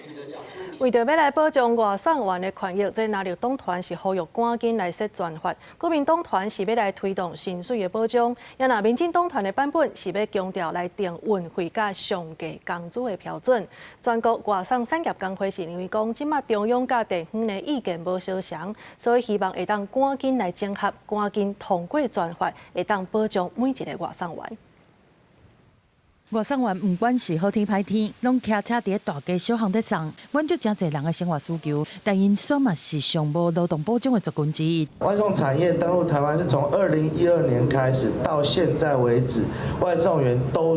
為著欲來保障外送員的權益，這藍綠黨團是呼籲趕緊來設專法。國民黨團是欲來推動薪水的保障，也若民進黨團的版本是欲強調來定運費佮上低工資的標準。全國外送產業工會是認為講，這馬中央佮地方的意見無相仝，所以希望會當趕緊來整合，趕緊通過專法，會當保障每一个外送員。外送員毋管是好天歹天，攏騎車佇咧大街小巷咧送，滿足誠濟人的生活需求。但𪜶煞嘛是上無勞動保障的族群之一。外送產業登陸台灣是從2012年開始，到現在為止，外送員都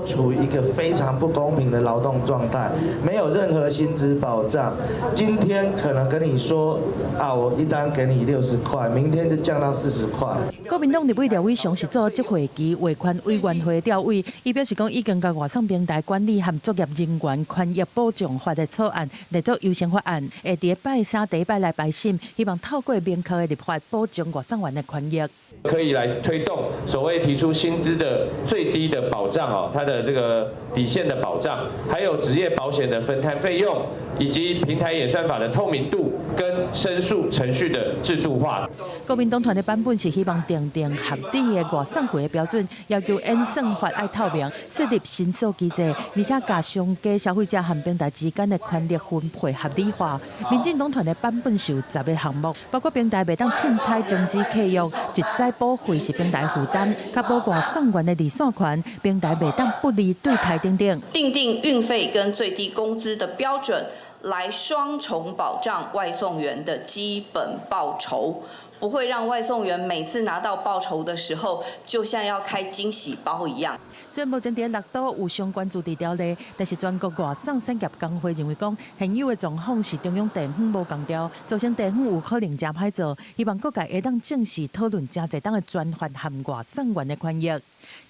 處於一個非常不公平的勞動狀態，沒有任何薪資保障。今天可能跟你說啊，我一單給你60塊，明天就降到40塊。國民黨立委廖偉雄是組織會期維權委員會召委，伊表示講，已經共外送平台管理和作業人員權益保障法的草案列做優先法案，會佇拜三第一擺來排審，希望透過明確的立法保障外送員的權益。可以來推動所謂提出薪資的最低的保障哦，它的這個底線的保障，還有職業保險的分攤費用，以及平台演算法的透明度跟申訴程序的制度化。國民黨團的版本是希望訂定合理的外送費的標準，要求演算法愛透明，設立申訴機制，而且共商家、消費者和平台之間的權力分配合理化。民進黨團的版本是有10個項目，包括平台袂當凊彩終止契約，一再保費是平台負擔，確保外送員的離線權，平台袂當不利對待等等。訂定運費跟最低工資的標準。來雙重保障外送員的基本報酬，不會讓外送員每次拿到報酬的時候，就像要開驚喜包一樣。雖然目前佇六都有相關自治條例，但是全國外送產業工會認為講，現有的狀況是中央地方無仝調，造成地方有可能誠歹做。希望各界會當正視討論誠濟冬的專法和外送員的權益。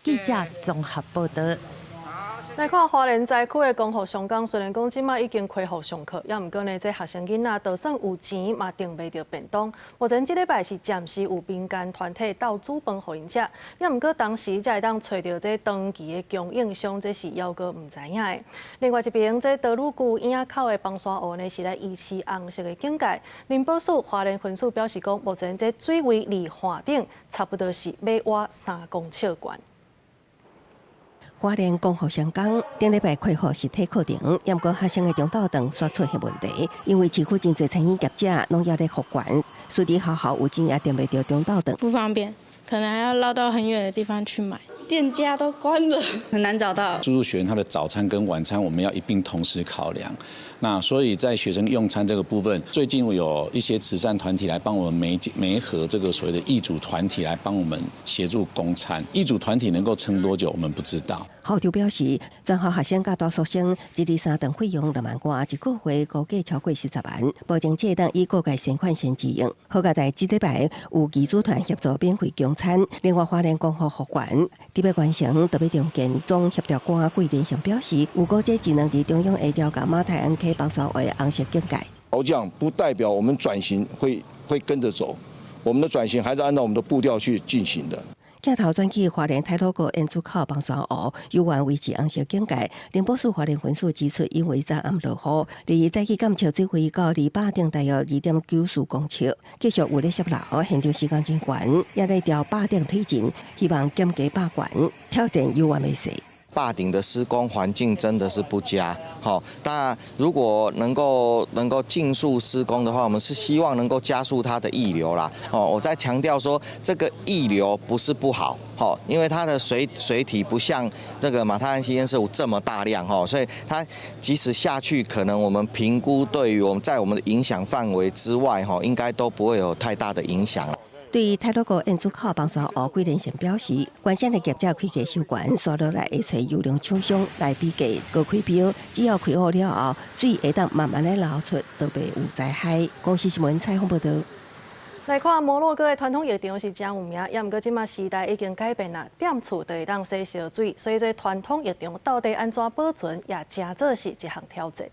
記者綜合報導。來看花蓮災區的光復商工，雖然講這馬已經恢復上課，猶毋過呢，這學生囡仔就算有錢嘛訂袂著便當。目前這禮拜是暫時有民間團體鬥煮飯予𪜶食，猶毋過當時才會當揣著這長期的供應商，這是猶閣毋知影的。另外一邊，這多魯龜嶺口的崩山湖呢，是來維持紅色的警戒。林保署花蓮分署表示講，目前這水位離岸頂差不多是欲倚3公尺懸。花蓮光復商工頂禮拜恢復實體課程，毋過學生的中晝頓煞出現問題，因為市區真濟餐飲業者攏猶咧復原，私立學校有錢也訂袂著中晝頓。不方便，可能還要繞到很遠的地方去買，店家都關了，很難找到。住宿學員他的早餐跟晚餐，我們要一併同時考量。那所以在學生用餐這個部分，最近有一些慈善團體來幫我們媒媒合這個所謂的義煮團體來幫我們協助供餐。義煮團體能夠撐多久，我們不知道。校長表示，全校學生佮住宿生一日三頓費用2萬外，一個月估計超過40萬。目前這當以各界善款先支應。好佳哉這禮拜有義煮團協助免費供餐，另外花蓮光復復原，特別完成特別重建總協調官桂連祥表示，有估這只能佇中央下調佮馬太鞍溪崩山湖紅色警戒。調降不代表我們轉型會跟着走，我們的轉型還是按照我們的步調去進行的。鏡頭轉去花蓮太魯閣煙柱口崩山湖，猶原維持紅色警戒。林保署花蓮分署指出，因為昨暗落雨，離早起監測水位到離壩頂大約2.94公尺，繼續有咧洩漏，現場施工人員也咧朝壩頂推進，希望減低壩懸，挑戰猶原袂細。壩頂的施工環境真的是不佳，好，那如果能夠盡速施工的話，我們是希望能夠加速它的溢流啦。哦，我再強調說，這個溢流不是不好，好，因為它的水體不像這個馬太鞍溪堰塞湖這麼大量，哈，所以它即使下去，可能我們評估對於我們在我們的影響範圍之外，哈，應該都不會有太大的影響。對太魯閣煙柱口崩山湖，桂連勝表示，關鍵的業者開價收懸，煞落來會揣優良廠商來比價，閣開標，只要開好了後，水會當慢慢的流出，都袂有災害。公視新聞採訪報導。來看摩洛哥的傳統浴場是誠有名，猶毋過這馬時代已經改變啦，踮厝就會當洗燒水，所以這傳統浴場到底按怎保存，也誠做是一項挑戰。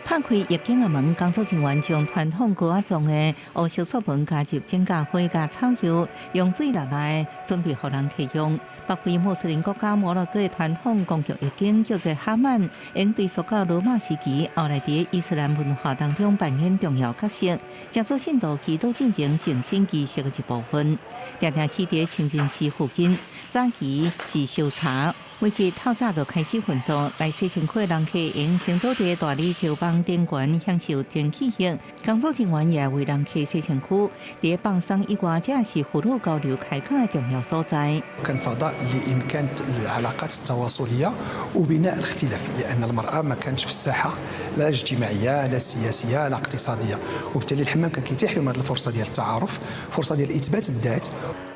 拍開浴間的門，工作人員將傳統膏仔狀的烏色素門加入指甲花佮草油，用水落來，準備予人客用。北非穆斯林國家摩洛哥的傳統公共浴間叫做哈曼，𪜶追溯到羅馬時期，後來佇伊斯蘭文化當中扮演重要角色，成做信徒祈禱進前淨身儀式的一部分。定定起佇清真寺附近，早期是燒柴，每日透早就開始運作，來洗身軀的人客會先倒佇大理石板頂懸享受蒸汽浴，工作人員也為人客洗身軀。佇放鬆以外，這是婦女交流開講的重要所在。 كان فضاء لامكان العلاقات التواصليه وبناء الاختلاف، لان المراه ما كانتش في الساحه لا اجتماعيه لا سياسيه لا اقتصاديه، وبالتالي الحمام كان كيتيح لهم هذه الفرصه ديال التعارف، فرصه ديال اثبات الذات。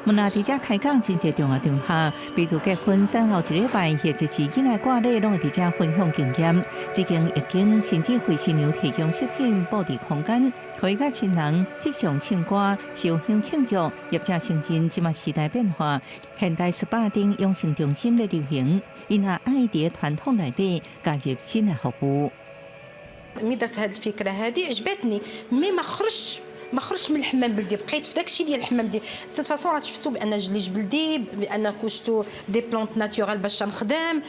毋但佇遮開講真濟重要場合，比如結婚、產後一禮拜，或者是囡仔割禮，攏會佇遮分享經驗。這間浴間甚至為新娘提供飾品布置空間，可以佮親人翕相唱歌、燒香慶祝。業者承認，這馬時代變化，現代 SPA 等養生中心咧流行，𪜶也愛佇傳統內底加入新的服務。 ملي درت هذه الفكره هذه عجبتني، mais ما خرجت من الحمام بلدي، بقيت في داكشي ديال الحمام بلدي. toute façon راه شفتو بان جليج بلدي، بان كوشتو des plantes naturelles باش نخدم.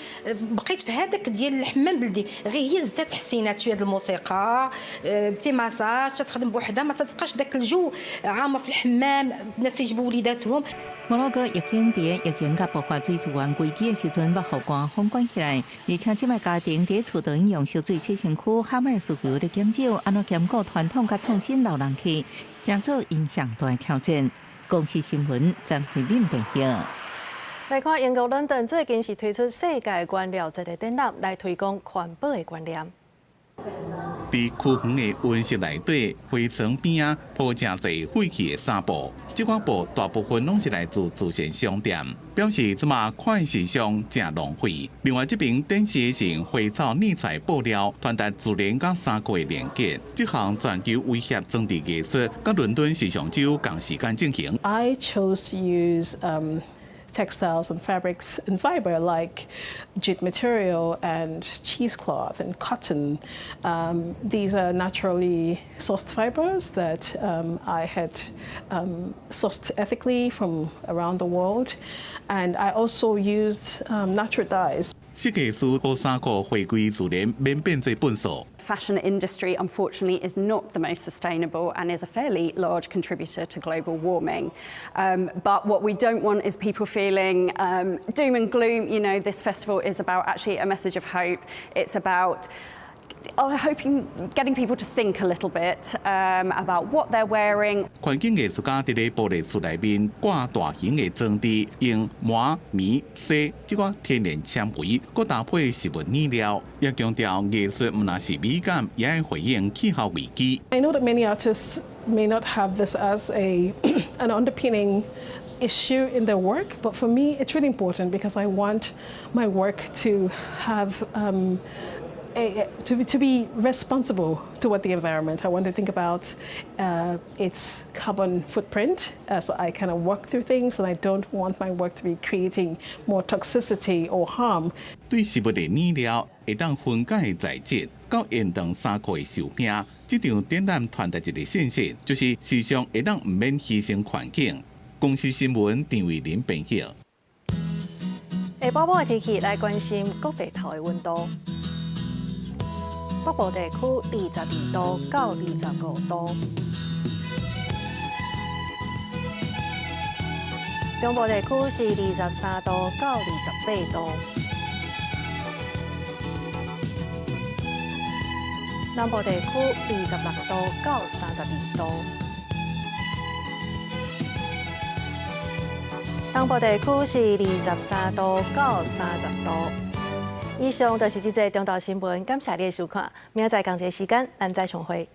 بقيت في هذاك ديال الحمام بلدي، غير هي زدت تحسينات شويه د الموسيقى، petits massages، تخدم بوحدها، ما تبقاش داك الجو عامر في الحمام، الناس يجيبوا وليداتهم。摩洛哥浴間佇疫情佮爆發水資源危機的時陣，欲予官方管起來，而且這擺家庭佇厝內用燒水洗身軀，哈曼需求咧減少，按怎兼顧傳統佮創新老人客，誠做𪜶上大的挑戰。公視新聞張惠敏報道。來看英國倫敦最近是推出世界原料節的展覽，來推廣環保的觀念。佇區園的溫室內底，花窗邊仔鋪誠濟廢棄的紗布，這寡布大部分攏是來自慈善商店，表示這馬快時尚誠浪費。另外這爿展示的是花草膩材布料，傳達自然佮衫褲的連結。這項全球威脅裝置藝術，佮倫敦時尚週仝時間進行。 I chose to use textiles and fabrics and fiber like jute material and cheesecloth and cotton. These are naturally sourced fibers that I had sourced ethically from around the world. And I also used natural dyes. 設計師予衫褲回歸自然，免變做糞掃。 Fashion industry, unfortunately, is not the most sustainable and is a fairly large contributor to global warming. But what we don't want is people feeling doom and gloom. This festival is about actually a message of hope. It's about hoping getting people to think a little bit about what they're wearing. 環境藝術家佇咧玻璃厝內面掛大型的裝置，用麻、棉、紗這寡天然纖維，閣搭配食物染料，也強調藝術毋但是美感，也愛回應氣候危機。 I know that many artists may not have this as an underpinning issue in their work, but for me, it's really important because I want my work to have to be responsible toward the environment. I want to think about its carbon footprint as I kind of work through things, and I don't want my work to be creating more toxicity or harm. 對食物的染料會當分解的材質，到延長衫褲的壽命，這場展覽傳達一个信息，就是時尚會當毋免犧牲環境。公視新聞陳慧琳編譯。下晡晡的天氣來關心各地頭的溫度。北部地區22度到25度，中部地區是23度到28度，南部地區26度到32度，東部地區是23度到30度。以上就是這節中晝新聞，感謝你的收看，明仔載仝一个時間，咱再相會。